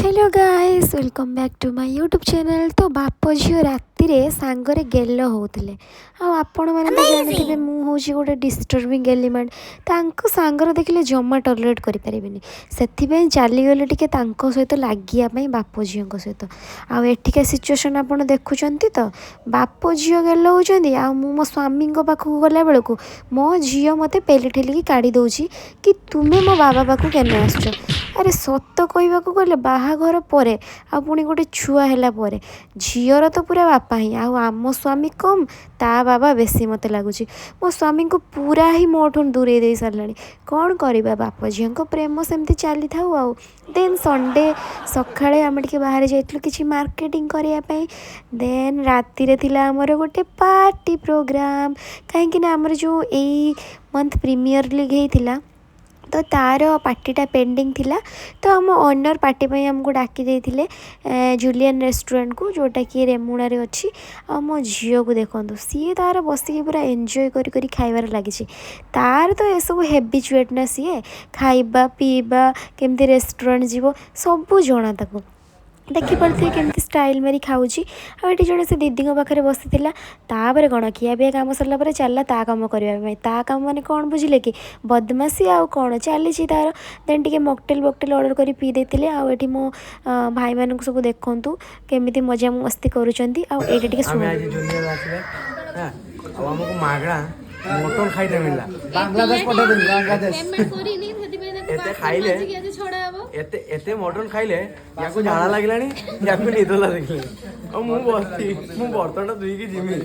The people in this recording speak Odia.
Hello guys, welcome back to my YouTube channel। ତ ବାପ ଝିଅ ରାତିରେ ସାଙ୍ଗରେ ଗେଲ ହେଉଥିଲେ। ଆଉ ଆପଣମାନେ ତ ଜାଣିଥିବେ, ମୁଁ ହେଉଛି ଗୋଟେ ଡିଷ୍ଟର୍ବିଂ ଏଲିମେଣ୍ଟ। ତାଙ୍କ ସାଙ୍ଗରେ ଦେଖିଲେ ଜମା ଟଲରେଟ୍ କରିପାରିବିନି। ସେଥିପାଇଁ ଚାଲିଗଲେ ଟିକେ ତାଙ୍କ ସହିତ ଲାଗିବା ପାଇଁ, ବାପ ଝିଅଙ୍କ ସହିତ। ଆଉ ଏଠିକା ସିଚୁଏସନ୍ ଆପଣ ଦେଖୁଛନ୍ତି ତ, ବାପ ଝିଅ ଗେଲ ହେଉଛନ୍ତି ଆଉ ମୁଁ ମୋ ସ୍ୱାମୀଙ୍କ ପାଖକୁ ଗଲାବେଳକୁ ମୋ ଝିଅ ମୋତେ ପେଲି ଠେଲିକି କାଢ଼ି ଦେଉଛି କି ତୁମେ ମୋ ବାବା ପାଖକୁ କେନ ଆସୁଛ? ଆରେ, ସତ କହିବାକୁ ଗଲେ ବାହାଘର ପରେ ଆଉ ପୁଣି ଗୋଟେ ଛୁଆ ହେଲା ପରେ ଝିଅର ତ ପୁରା ବାପା ହିଁ, ଆଉ ଆମ ସ୍ୱାମୀ କମ୍, ତା ବାବା ବେଶୀ। ମୋତେ ଲାଗୁଛି ମୋ ସ୍ୱାମୀଙ୍କୁ ପୁରା ହିଁ ମୋଠୁ ଦୂରେଇ ଦେଇ ସାରିଲାଣି। କ'ଣ କରିବା, ବାପ ଝିଅଙ୍କ ପ୍ରେମ ସେମିତି ଚାଲିଥାଉ। ଆଉ ଦେନ୍ ସଣ୍ଡେ ସକାଳେ ଆମେ ଟିକେ ବାହାରେ ଯାଇଥିଲୁ କିଛି ମାର୍କେଟିଂ କରିବା ପାଇଁ। ଦେନ୍ ରାତିରେ ଥିଲା ଆମର ଗୋଟେ ପାର୍ଟି ପ୍ରୋଗ୍ରାମ୍, କାହିଁକିନା ଆମର ଯେଉଁ ଏଇ ମନ୍ଥ ପ୍ରିମିୟର ଲିଗ୍ ହେଇଥିଲା, ତ ତା'ର ପାର୍ଟିଟା ପେଣ୍ଡିଂ ଥିଲା। ତ ଆମ ଓନର୍ ପାର୍ଟି ପାଇଁ ଆମକୁ ଡାକି ଦେଇଥିଲେ ଜୁଲିଆନ୍ ରେଷ୍ଟୁରାଣ୍ଟକୁ, ଯେଉଁଟାକି ରେମୁଣାରେ ଅଛି। ଆଉ ମୋ ଝିଅକୁ ଦେଖନ୍ତୁ, ସିଏ ତା'ର ବସିକି ପୁରା ଏନ୍ଜୟ କରି କରି ଖାଇବାରେ ଲାଗିଛି। ତା'ର ତ ଏସବୁ ହେବିଚୁଏଟ୍ ନା, ସିଏ ଖାଇବା ପିଇବା, କେମିତି ରେଷ୍ଟୁରାଣ୍ଟ ଯିବ, ସବୁ ଜଣା ତାକୁ। ଦେଖିପାରୁଥିବେ କେମିତି ଷ୍ଟାଇଲ୍ ମାରି ଖାଉଛି। ଆଉ ଏଠି ଜଣେ ସେ ଦିଦିଙ୍କ ପାଖରେ ବସିଥିଲା। ତାପରେ କ'ଣ, ଖିଆପିଆ କାମ ସରିଲା ପରେ ଚାଲିଲା ତା କାମ କରିବା ପାଇଁ। ତା କାମ ମାନେ କ'ଣ ବୁଝିଲେ କି? ବଦମାସି ଆଉ କ'ଣ ଚାଲିଛି ତାର। ଦେନ୍ ଟିକେ ମକଟେଲ୍ ବକଟେଲ୍ ଅର୍ଡ଼ର କରି ପିଇ ଦେଇଥିଲେ। ଆଉ ଏଠି ମୋ ଭାଇମାନଙ୍କୁ ସବୁ ଦେଖନ୍ତୁ, କେମିତି ମଜା ମସ୍ତି କରୁଛନ୍ତି। ଆଉ ଏଇଟା ଟିକେ ଆମେ ଶୁଣନ୍ତୁ। ଆଜି ଜୁନିୟର ଆସିଲେ ହଁ, ଆଉ ଆମକୁ ମାଗଣା ମଟନ ଖାଇତେ ମିଳିଲା। ବାଂଲାଦେଶ ପଠେଇଦେଲି, ବାଂଲାଦେଶ। ପେମେଣ୍ଟ କରିନି, ସେଥିପାଇଁ ତାକୁ ଏତେ ବାସନ ଖାଇଲେ? ମାଜିକି ଆଜି ଛଡା ହବ। ଏତେ ଏତେ ମଟନ ଖାଇଲେ, ୟାକୁ ଝାଡ଼ା ଲାଗିଲାଣି, ୟାକୁ ନିଦ ଲାଗିଲାଣି। ଆଉ ମୁଁ ବସିଛି, ମୁଁ ବର୍ତ୍ତନଟା ଧୋଇକି ଯିମି।